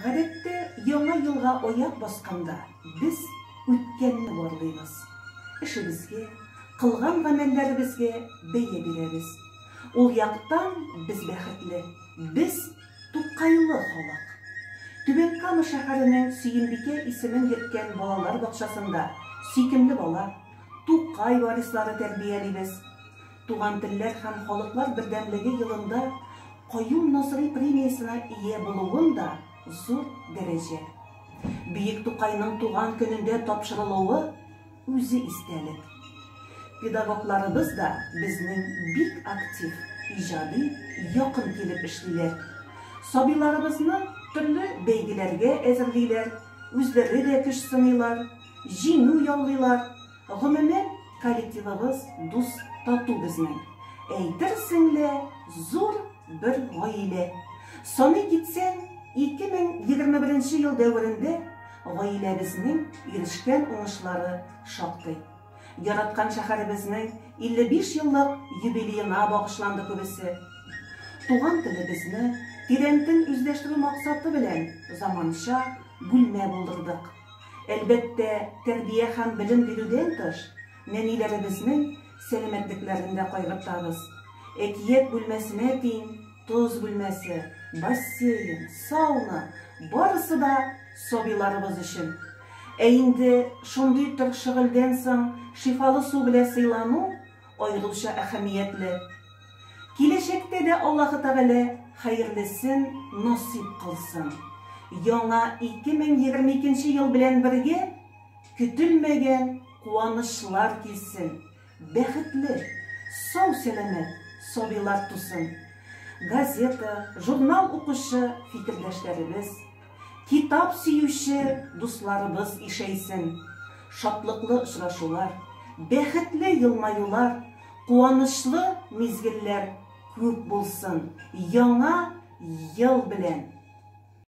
Гадәттә, Яңа елга аяк басканда без үткәнне барлыйбыз, эшебезгә, кылган гамәлләребезгә бәя бирәбез. Ул яктан без бәхетле, без, Тукайлы халык. Түбән Кама шәһәренең Сөембикә исемен йөрткән балалар бакчасында сөйкемле бала, Тукай варислары тәрбиялибез. Туган телләр һәм халыклар бердәмлеге елында Каюм Насыйри премиясенә ия булуым да зур дәрәҗә. Бөек Тукайның туган көнендә тапшырылуы үзе истәлек. Педагогларыбыз да безнең бик актив, иҗади, якын килеп эшлиләр. Сабыйларыбызны төрле бәйгеләргә әзерлиләр, үзләре дә көч сыныйлар, җиңү яулыйлар. Гомумән, коллективыбыз дус, тату безнең. Әйтерсең лә, зур бер гаилә. Саный китсәң, 2021 нче ел дәверендә гаиләбезнең ирешкән уңышлары шактый. Яраткан шәһәребезнең 55 еллык юбилеена багышланды күбесе. Туган телебезне тирәнтен үзләштерү максаты белән заманча бүлмә булдырдык. Әлбәттә, тәрбия һәм белем бирүдән тыш, нәниләребезнең сәламәтлекләрен дә кайгыртабыз. Әкият бүлмәсенә тиң тоз бүлмәсе, бассейн, сауна, барысы да сабыйларыбыз өчен. Ә инде шундый төр шөгыльдән соң шифалы су белә сыйлану аеруча әһәмиятле. Киләчәктә дә Аллаһы Тәгалә хәерлесен насыйп кылсын. Яңа 2022 нче ел белән бергә көтелмәгән куанычлар килсен, бәхетле, сау-сәламәт сабыйлар тусын. Газета, журнал укучы фикердәшләребез, китап сөюче дусларыбыз ишәйсен. Шатлыклы очрашулар, бәхетле елмаюлар, Куанычлы мизгелләр күп булсын, Яңа ел белән!